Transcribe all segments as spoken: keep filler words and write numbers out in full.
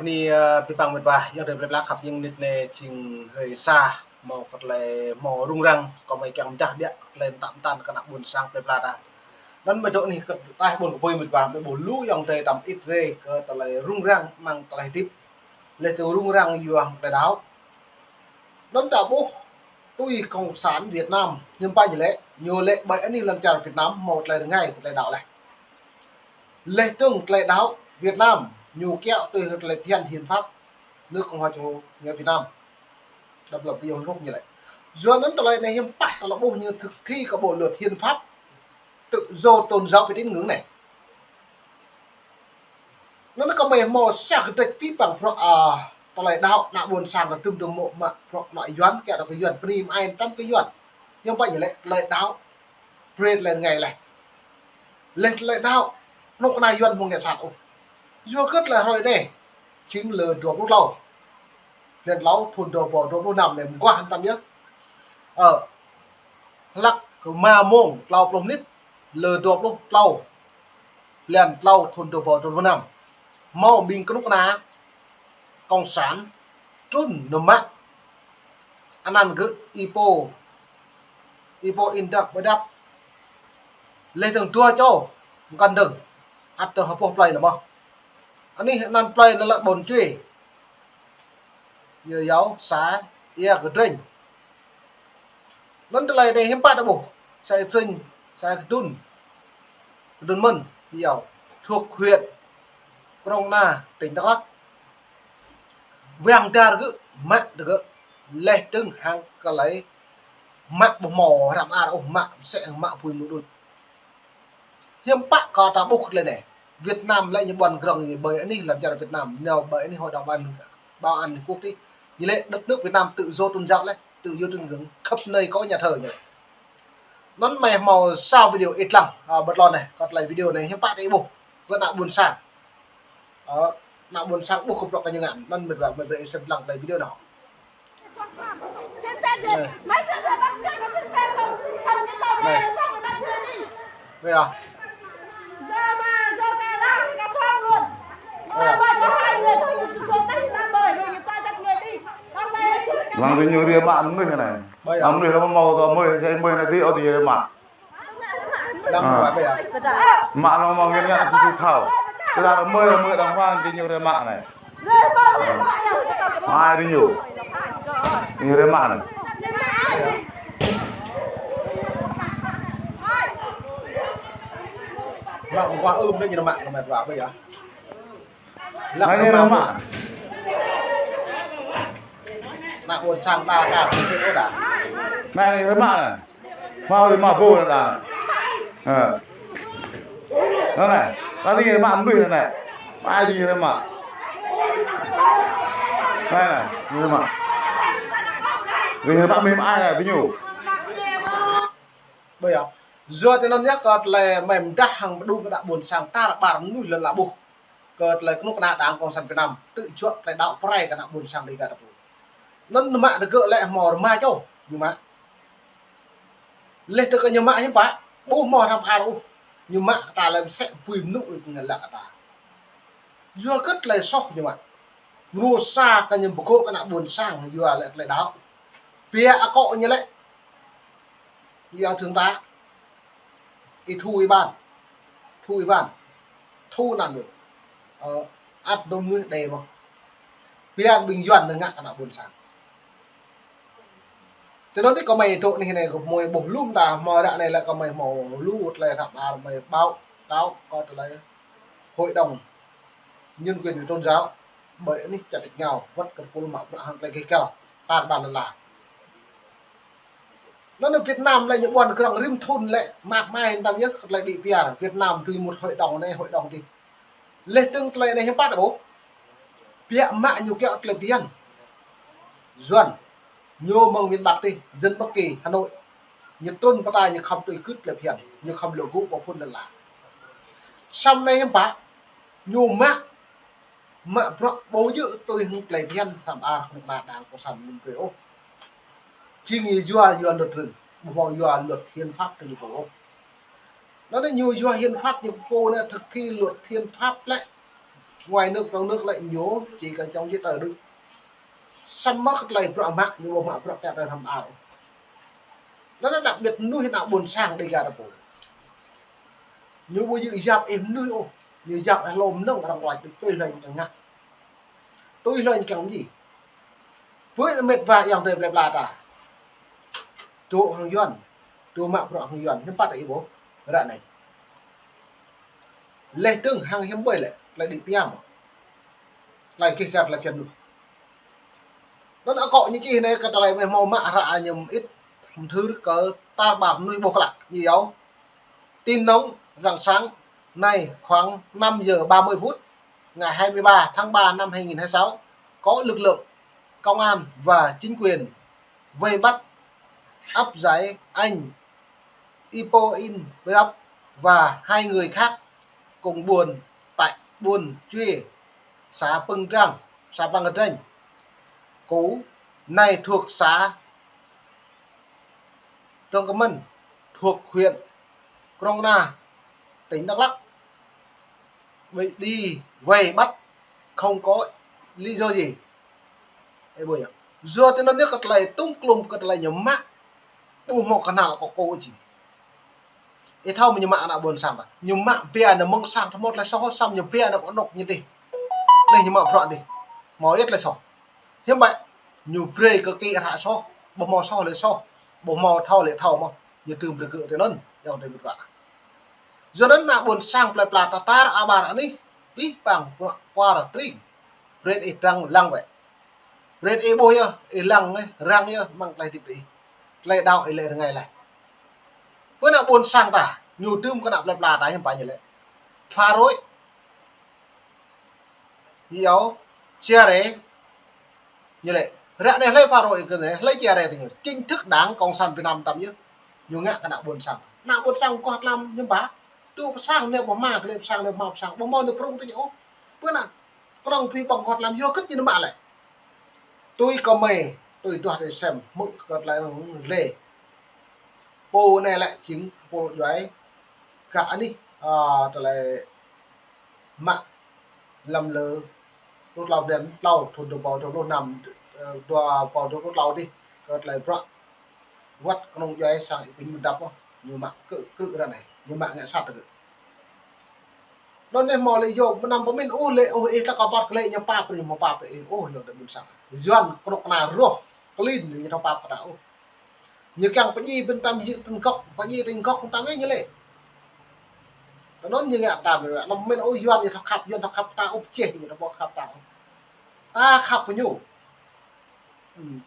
Anai, ơ, abih bang mĕt wa, ayŏng adơi plơi pla khăp, ayŏng adơi anai jing hrơi sa, hmâo kơ tơlơi hmâo rŭng răng, kâo mơ̆ kiăng pơdah biă kơ tơlơi mơtă mơtăn kơ ană ƀôn sang plơi pla ta. Anŭn mơ̆ dŏ anai kơ tơlơi ƀôn kơ ƀơi mĕt wa, mơ̆ ƀuh lu ayŏng adơi tăm it rai kơ tơlơi rŭng răng amăng tơlơi hơdip. Laih dơ̆ng rŭng răng yua hăng tơlơi đaŏ. Anŭn ta ƀuh tui Cộng sản Việt Nam, hiư̆m pă ñu lĕ, ñu lĕ ƀơi anih lŏn čar Việt Nam hmâo tơlơi rơngai kơ tơlơi đaŏ laih. Laih dơ̆ng tơlơi đaŏ Việt Nam, ñu kiaŏ tui hăng tơlơi phiăn hiến pháp nước Cộng hòa Chủ nghĩa Việt Nam. Độc lập tự do hạnh phúc ñu lĕ. Yua anŭn tơlơi anai hiư̆m pă ta lŏ ƀuh ñu thực thi kơ bộ luật hiến pháp tự do tôn giáo và tín ngưỡng anai. Anŭn kơ mơi hmâo sa kơdrĕč pĭ păng prŏ, a, tơlơi đaŏ ană ƀôn sang kơ tŭm tŭm mơ̆ mă prŏ ană Yuan, kiaŏ tơ kơ Yuan, bơni mơai tăm kơ Yuan. Hiư̆m pă ñu lĕ tơlơi đaŏ, brơi tơlơi rơngai laih. Laih tơlơi đaŏ, kơnuk kơna Yuan hmâo ngă sat ôh. Yua kơ tơlơi hrơi anai, jing lơ dua pluh klâo. Blan klâo thun dua rơbâo dua pluh năm anai mơguah hăng tăm yơh. Ơ, hlăk kơ rơma mông klâo pluh mơnit, lơ dua pluh klâo, blan klâo thun dua rơbâo dua pluh năm. Hmâo ƀing kơnuk kơna Cộng sản trŭn nao mă anăn gơ̆ Ipo, Ipo Indăp Bơdăp. Laih dơ̆ng dua čô mơkăn dơ̆ng, ăt dơ̆ng hơpŏh plơi anŭn mơ̆n. Anih anăn plơi anŭn lĕ Ƀôn Čuê. Yua yâo, xã Ia Kơdrênh. Anŭn tơlơi anai hiư̆m pă ta ƀuh, xã Ia Kơdrênh, xã Ia Kơdŭn, Kơdŭn Mơ̆n, yâo, thuộc huyện Krông Na, tỉnh Đắk Lắk. Wang dar gơ̆, mă tơ gơ̆, laih dơ̆ng hăng tơlơi mă ƀu hmâo hrăm ar ôh, mă mơsĕ hăng mă apui mơnuih đôč. Hiư̆m pă kơ ta ƀuh tơlơi anai. Việt Nam lĕ ñu ƀuăn grong ñu ƀơi anih lŏn čar Việt Nam, nao ƀơi anih Hội đồng Bảo an, Bảo an Liên Quốc tih. Ñu lĕ đất nước Việt Nam tự do tôn giáo lĕ, tự do tín ngưỡng, khắp nơi có nhà thờ ñu lĕ. Anŭn mơi hmâo sa video it lăng, a, ƀơi tơlơi anai, kơ tơlơi video anai hiư̆m pă ta ƀuh kơ ană ƀôn sang. Ơ, ană ƀôn sang ƀuh kơ prŏ kơ ñu ngă, anŭn mĕt wa, mơi brơi xem lăng tơlơi video anŭn. Anai. Anai. Anai à. Anai à. Lăng tơ ñu rai mă mơnuih anai. Ƀơi à. Mă mơnuih lăng hmâo tơ mơi, mơi anai tih, ơ, tih rai mă. Đang mă ƀơi à? Mă anŭn mơ̆ ngăn ngăn tŭ tŭ thâo. Tơdah mơi, mơi đang hoang tơ ñu rai mă anai. Ai tơ ñu. Tơ ñu rai mă anai. Mă ƀơi ưm tơ ñu rai mă kơ mĕt wa ƀơi à? Lăng anai ñu rai mă. Ană ƀôn sang ta ka tŭ tŭ đa. Anai ñu rai mă anai. Hmâo ƀing mă ƀu anŭn đa. Ơ. Anŭn anai, ta tơña mă mơnuih anŭn anai. Ai tơña mă. Anai anai, tơña mă. Tơña mă mơnuih mă ai anai, tơña. Ƀơi à. Yua tơ anŭn yơh kơ tơlơi mơi pơdah hăng pơđŭng kơ ană ƀôn sang ta lĕ ƀar mơnuih lŏn ala ƀuh. Kơ tơlơi kơnuk kơna Đảng Cộng sản Việt Nam tŭ juă tơlơi đaŏ pơrai kơ ană ƀôn sang Dêga ta pô. Anŭn mă tơ gơ̆ lĕ hmâo rơma čô ñu mă. Laih dơ̆ng kơ ñu mă hiư̆m pă, ƀu hmâo hrăm ar ôh. Ñu mă kơ ta lĕ mơsĕ apui mơnuih đôč ñu lăng kơ ta. Yua kơ tơlơi soh ñu mă. Mơnuih sa kơ ñu pơgŏ kơ ană ƀôn sang yua lĕ tơlơi đaŏ. Biă akŏ ñu lĕ. Yua thượng tá. Ih thu ih ƀan. Thu ih ƀan. Thu anăn ñu. Ơ, ăt dŏ mơnuih đe mơ̆n. Biă ƀing Yuan ñu ngă kơ ană ƀôn sang. Tơ anŭn tih kơ mơi dŏ anih anai kơ mơi ƀuh lu mơta, hmâo ră anai lĕ kơ mơi hmâo lu tơlơi hrăm ar mơi báo cáo kơ tơlơi Hội đồng Nhân quyền về Tôn giáo ƀơi anih čar tač êngao, wơ̆t kơ tơpul mă bruă hăng tơlơi gêh găl tar ƀar lŏn ala. Anŭn Việt Nam lĕ ñu ƀuăn grong rĭm thun lĕ mă mơai tăm yơh kơ tơlơi đĭ piar Việt Nam tui mŭt hội đồng anai hội đồng tih. Laih dơ̆ng tơlơi anai hiư̆m pă ta ƀuh. Biă mă ñu kiaŏ tơlơi phiăn. Yuan. Ñu mơ̆ng miền Bắc tih, dân Bắc Kỳ, Hà Nội. Ñu trŭn pơ ta ñu khŏm tui gưt tơlơi phiăn, ñu khŏm lŏ gŭ pơ phŭn lŏn ala. Samơ̆ anai hiư̆m pă, ñu mă, mă bruă ƀu djơ̆ tui hăng tơlơi phiăn hrăm ar kơnuk kơna Đảng Cộng sản mơ̆n tui ôh. Jing yua, yua luật rừng, ƀu hmâo yua luật hiến pháp tơ ñu pô ôh. Anŭn anai ñu yua hiến pháp ñu pô anai thực thi luật hiến pháp lĕ. Ngoài nước trong nước lĕ ñu, chỉ cần chống giấy tờ được. Samơ̆ kơ tơlơi bruă mă, ñu ƀu mă bruă kơ tơlơi hrăm ao. Anŭn ană ƀiă mơnuih ană ƀôn sang Dega ta pô. Ñu ƀu djơ̆ yap ih mơnuih ôh, ñu yap ih lŏm mơnơ̆ng arăng wăt tui hlơi ñu kiăng ngă. Tui hlơi ñu kiăng mơñi. Pơ mĕt wa ayŏng adơi plơi pla ta. Dŏ hăng Yuan, dŏ mă bruă hăng Yuan, hiư̆m pă ih ƀuh, ră anai. Laih dơ̆ng hăng hiư̆m ƀơi lĕ, tơlơi đĭ pia mơ̆. Tơlơi kih kăt tơlơi phiăn lu. Anŭn akŏ ñu čih anai kơ tơlơi mơ̆ hmâo mă hră ñu mơit, hmâo thư kơ tar ƀar mơnuih ƀuh klă, ñu iâu. Tin nóng rạng sáng nay khoảng năm giờ ba mươi phút, ngày hai mươi ba tháng ba năm hai nghìn hai mươi sáu, có lực lượng công an và chính quyền vây bắt áp giải anh Ipo In Brak và hai người khác cùng buôn tại buôn Chue, xã Pâng Trang, xã Pâng Trang. Cũ này thuộc xã Tông Kơ Mân, thuộc huyện Krông Na, tỉnh Đắk Lắk. Bị đi vây bắt không có lý do gì. Ê, ƀuh yơh. Yua tui anŭn yơh kơ tơlơi tŭm klum kơ tơlơi ñu mă. Ƀu hmâo kơnăl kơ kâo ôh či. Ih thâo mơ̆ ñu mă ană ƀôn sang ta. Ñu mă pia ană mơ̆ng sang tơmŏt tơlơi soh, samơ̆ ñu pia ană kơ anŏk ñu dih. Anai ñu mă bruă dih. Hmâo yơh tơlơi soh. Hiư̆m pă, ñu brơi kơ kĭ hră soh, ƀu hmâo soh lĕ soh, ƀu hmâo thâo lĕ thâo mơ̆, ñu tơm brơi kơ tui anŭn, ayŏng adơi mĕt wa. Yua anŭn ană ƀôn sang plơi pla ta tar abar anih, abih bang bruă kuar tring, brơi ih dăng lăng wĕ. Brơi ih ƀuh yơh, ih lăng yơh, răng yơh, mơ̆ng tơlơi hơdip ih. Tơlơi đaŏ ih lĕ rơngai laih. Pơ ană ƀôn sang ta, ñu tơm kơ ană plơi pla ta hiư̆m pă ñu lĕ. Pha rôč, ñu iâu, chia rẽ, ñu lĕ, ră anai hlơi pha rôč kơ anai, hlơi chia rẽ tơ ñu. Chính thức Đảng Cộng sản Việt Nam tăm yơh. Ñu ngă kơ ană ƀôn sang. Ană ƀôn sang kơh tlam hiư̆m pă. Tŭ pơ sang anai ƀu hmâo, kơ lĕ pơ sang anai ƀu hmâo pơ sang. Ƀu hmâo anai prung tơ ñu ôh. Pơ ană kơnơ̆ng phi ƀơ̆ng kơh tlam yơh kơ̆t ñu mă lĕ. Tui kơ mơi, tui duah tơlơi sem, hmư̆ kơ tơlơi arăng lĕ. Pô anai lĕ jing pô djuai. Kơ anih, a, tơlơi mă lăm lơ, rơ̆t tlâo blan tlâo thŭn dua rơbâo dua pluh năm, ơ, dua rơbâo dua pluh tlâo dih, kơ tơlơi bruă wăt kơnơ̆ng djuai sang Y Quynh Minh Đăp ôh, ñu mă krư̆, krư̆ ră anai, ñu mă ngă sat tơ gơ̆. Anŭn anai hmâo lĕ yua, mơnam pơmĭn ôh lĕ, ôh, ih ta kơ păt kơ lĕ ñu pap, ñu hmâo pap, ih, ôh, yua tơ ƀôn sang. Yuan kơnuk kơna rŏh, klin, ñu thâo pap kơ ta ôh. Ñu kiăng pơdjai ƀing ta mơyŭ tơ̆ng gŏk, pơdjai tơ̆ng gŏk ƀing ta mơ̆ ñu lĕ. Tơ anŭn ñu ngă ta mơ̆, anăm mĭn ôh Yuan ñu thâo khăp, Yuan thâo khăp ta ôh, pơčeh ñu thâo ƀu khăp ta ôh. Ta khăp kơ ñu. Hmm.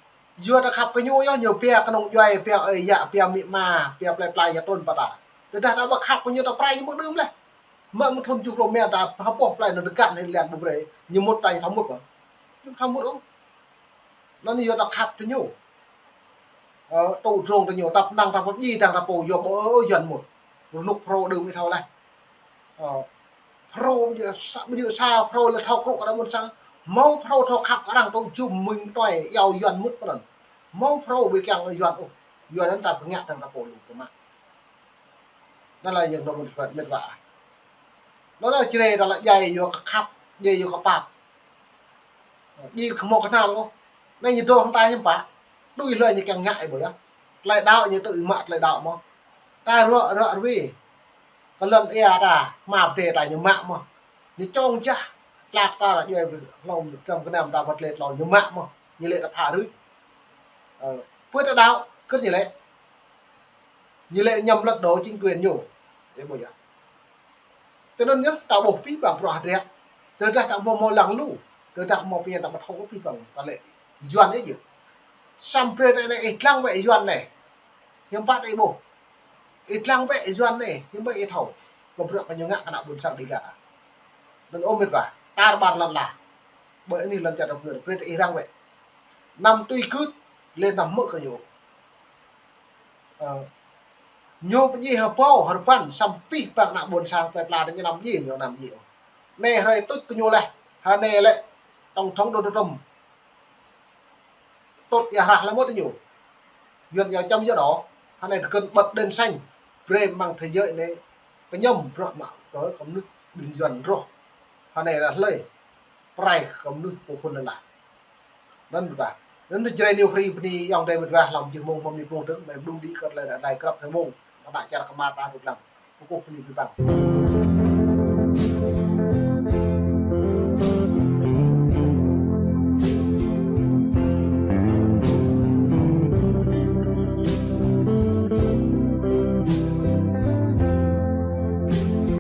Yua ta khăp kơ ñu yơh, ñu pia kơnơ̆ng djuai, pia ơi yă, pia amĭ ama, pia plơi pla yă trŭn pơ ta. Tơdah ta ƀu khăp kơ ñu ta prai ñu mơ̆ng đưm laih. Mơ̆ng thŭn tơjuh pluh rơma ta hơpŏh plơi anŭn tơgăn hĭ lian ƀu brơi, ñu mŭt ta ñu thâo mŭt ôh. Ñu thâo mŭt ôh. Anŭn yua ta khăp tơ ñu. Ơ, tŭ drông tơ ñu, tăp năng ta pơdjai dăng ta pô, yua ƀu ơ Yuan mŭt. Rơnŭk Phrô đưm ih thâo laih. Ơ, Phrô ƀu djơ̆ sa, ƀu djơ̆ sa Phrô lĕ thâo krŭ kơ ană ƀôn sang. Hmâo Phrô thâo khăp kơ arăng tŭ jum mơ̆ng tuai, iâu Yuan mŭt pơ anŭn. Hmâo Phrô ƀu kiăng Yuan ôh. Yua anŭn ta pơngă dăng ta pô lu pơmă. Anŭn lĕ yang dŏ mơ̆n mĕt wa. Anŭn lĕ čre ta lĕ djai yua kơ khăp, djai yua kơ pap. Djai kơ hmâo kơnăl ôh. Anai ñu dŏ hăng ta hiư̆m pă. Tui hlơi ñu kiăng ngă ih ƀuh yơh. Tơlơi đaŏ ñu tŭ ih mă tơlơi đaŏ mơ̆. Ta ruă, ruă rui. Kơ lŏn ia ta, hmua pơdai ta ñu mă mơ̆. Ñu čong jah. Tlak ta ră djuai hlâo trăm gơnam ta pơtlĕ tlâo ñu mă mơ̆. Ñu lĕ ta pha rư̆. Ơ, pơ ta đaŏ, kơ̆t ñu lĕ. Ñu lĕ nhằm lật đổ chính quyền ñu. Ê, ƀuh yơh. Tơ anŭn yơh, ta ƀuh abih bang bruă hơdră. Tơdah ta hmâo hmâo lăng lu. Tơdah hmâo pơñen ta ƀu thâo abih bang ta lĕ Yuan ih yơh. Samơ̆ brơi ta anai ih dlăng wĕ Yuan anai. Hiư̆m pă ta ih ƀuh. Ih dlăng wĕ Yuan anai, hiư̆m pă ih thâo. Kơ bruă kơ ñu ngă kơ ană ƀôn sang Dega ta. Anŭn ơ mĕt wa, tar ƀar lŏn ala. Ƀơi anih lŏn čar ta pơnơ̆r, brơi ta ih răng wĕ. Anăm tui gưt, lĕ anăm hmư̆ kơ ñu. Ơ, ñu pơdjai hơbâo, hơrbăn, samơ̆ abih bang ană ƀôn sang plơi pla ta ñu anăm djai, ñu anăm djai ôh. Anai hrơi tuč kơ ñu laih, hơnai lĕ, tổng thống Donald Trump. Tŭt ia hrah lăm mơ̆ tơ ñu. Yuan iâu chấm dấu đỏ, hơnai tơkơ̆n bật đèn xanh, brơi mơ̆ng thế giới anai, kơñăm bruă mă kơ kơmnuih ƀing Yuan rŏh. Hơnai ră hlơi prai kơ mơnuih pô phŭn lơlah. Anŭn ƀu dah. Anŭn tơ Jrai New Free bơni ayŏng adơi mơdruă hlăm jơhmông mơ̆ng anai pơdrŭng tơ̆ng, mơ̆ng pơdrŭng đĭ kơt lơi ră anai krăp hơmông. Ană čar kơmar ta rŭt lăng. Pơkŭh bơni abih bang.